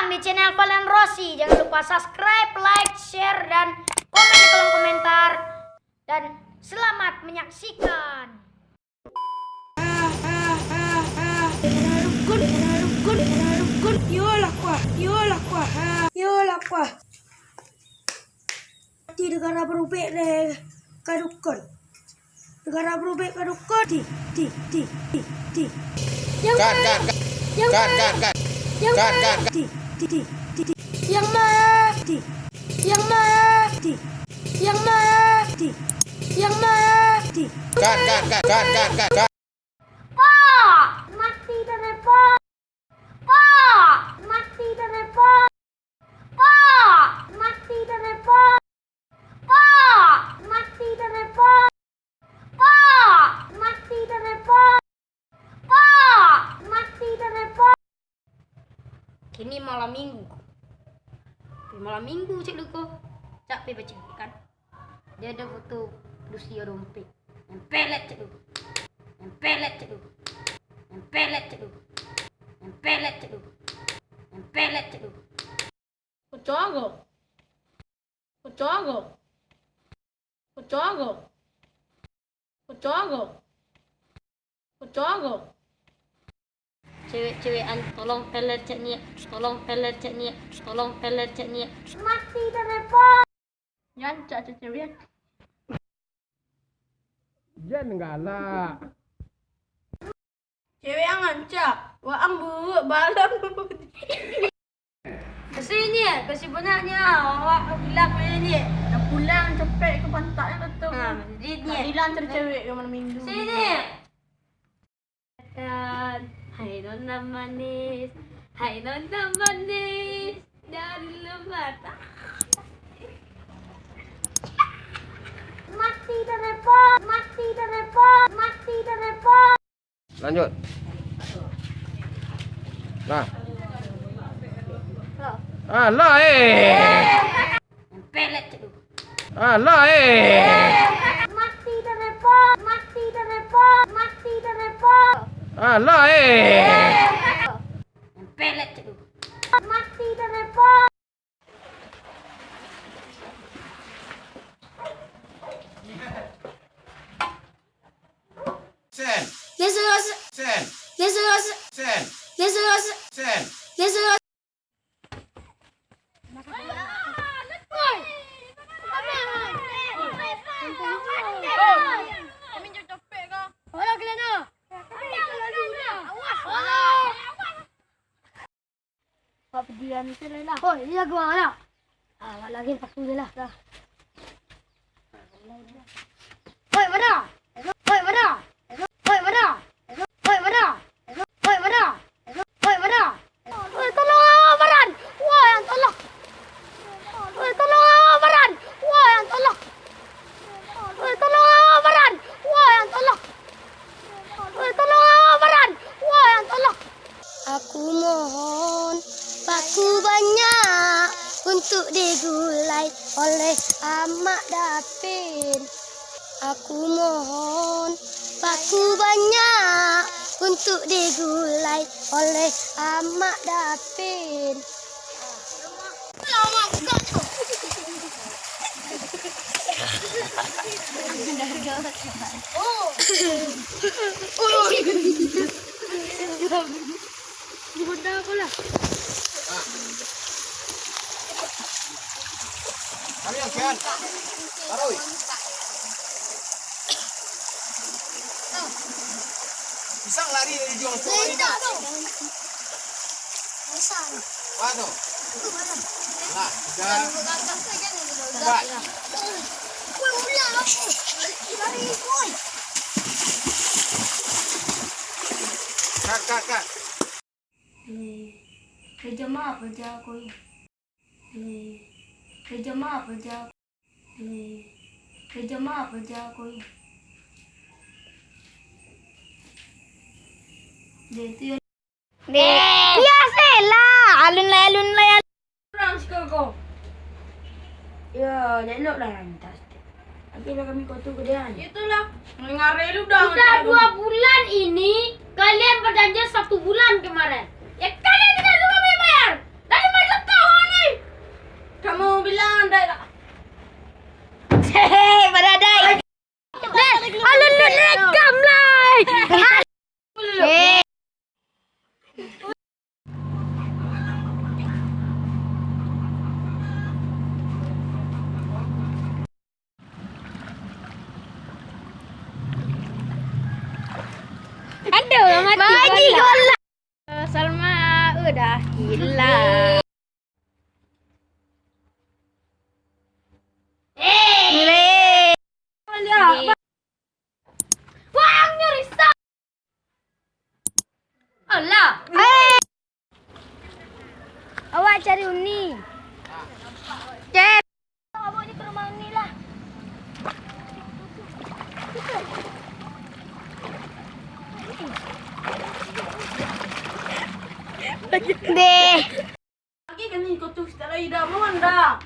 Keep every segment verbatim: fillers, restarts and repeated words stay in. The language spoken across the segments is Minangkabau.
Di channel Valen Rossi. Jangan lupa subscribe, like, share, dan komen di kolom komentar. Dan selamat menyaksikan. Rukun, rukun, rukun, yolah kuah, yolah kuah, yolah kuah. Mati negara berubek deh, ka dukun. Negara berubek ka dukun. Ti, ti, ti, ti, ti. Yang Cut, ma-, cut, cut. Yang Cut, ma-, cut, cut. Yang Cut, ma-, cut, cut. Ti, ti, ti, ti, ti. Yang ma-, ti. Yang ma-, ti. Yang ma-, ti. Yang ma-, ti. Cut, cut, cut, cut, cut, cut, cut. Pak! Mati dah, Pak! Pak! Mati dah, Pak! Pak! Mati dah, Pak! Pak! Mati dah, Pak! Pak! Mati dah, Pak! Pak! Mati dah, Pak! Kini malam minggu. Pai malam minggu cek lu ko. Cak pai bacewek kan. Dia ada foto Lucy dompet. Yang pelet cek lu. Yang pelet cek lu. Yang pelet cek lu. Yang pelet cek lu. Yang pelet cek lu. Kocok ko. Kocok ko. Kocok ko. Kocok ko. Kocok ko. Cewek-cewekan, tolong pelet cek niak, tolong pelet cek niak, tolong pelet cek niak. Mati dah, Pak. Nyancak cewek. Jan galak. Cewek ang rancak, waang buruak balam. Kasih ni, kasih banyaknya, awak bilang ni. Dah pulang capek ke pantaknya tu. Ha, jadi ni. Bilang cari cewek ke malam minggu. Sini. Hai nona manis, hai nona manis, dari luar mata. Mati dah, Pak, mati dah, Pak, mati dah, Pak. Lanjut. Lah. Alah, eh. Pelet tu. Alah, eh. Mati dah, Pak, mati dah, Pak, mati dah, Pak. Alah, eh. Pelet tu. Mati dah, Pak. Sen. Sen. Sen. Sen. Pak padian tu lah. Oh, iya gua lah. Ah, lagi pasu je lah. Dah. Oi, mana? Oi, mana? Oi, mana? Oi, mana? Oi, mana? Oi, mana? Oi, mana? Oi, tolong, ah, Baran! Woi, yang tolong! Oi, tolong, ah, Baran! Woi, yang tolong! Oi, tolong, ah, Baran! Woi, yang tolong! Oi, tolong, ah, Baran! Woi, yang tolong! Aku mohon, paku banyak untuk digulai oleh Amak Dapin. Aku mohon, paku banyak untuk digulai oleh Amak Dapin. Di Honda aku lah. Kami yang sehat. Taruh. Pisang lari dari juang tu. Pisang. Wah, tu. Nah, sudah. Buat. Woi, ular aku. Lari, woi. Cut, cut, cut. Eh, kerja mah apa ja koi? Eh, kerja mah apa ja? Eh, kerja mah apa ja koi? Deh, tu yo. Deh. Biasolah, alun lai, alun lai, alun. Urang siko ko. Yo, elok lah lantas. Akhirnya kami kotu kedean. Itulah, ngare lu dah. Udah dua bulan ini, kalian perjanjian satu bulan kemarin. Ya, kalian tidak suruh kami bayar. Dari mana Aduh, mati. Bang Haji, bola. Salma udah hilang. Eh. Wangnya rusak. Alah. Eh. Awak cari Uni. Cep. Abang ni ke rumah Uni lah. Deh. Lagi kami kau tu, tak lagi dah, mohon dah.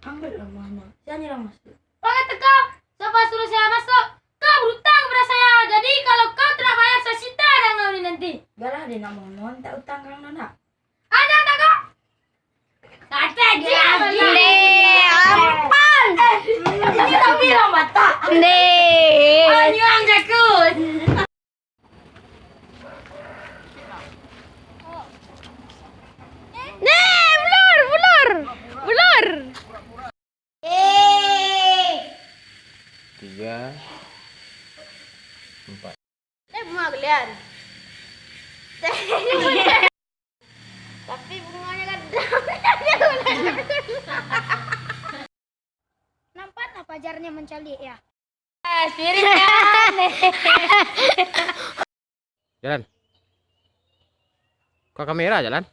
Ambil lah, Mama. Jangan lah masuk. Pakai teka, siapa suruh saya masuk? Kau berutang kepada saya. Jadi, kalau kau tidak bayar, saya sita dengan Uni nanti. Biarlah dia nak mohon, tak utang kau nak. Ada tak kau? Kata je. Deh, ampun. Eh, ini tak bilang batak. Deh. Anyuang jaku. Nih, bulur, bulur, bulur. Tiga, empat. Eh, bunga gelian. Tapi bunganya gadang. Nampak tak pajarnya mencalik ya? Ah, spirit kan? Jalan. Kau kamera jalan.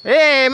Eh,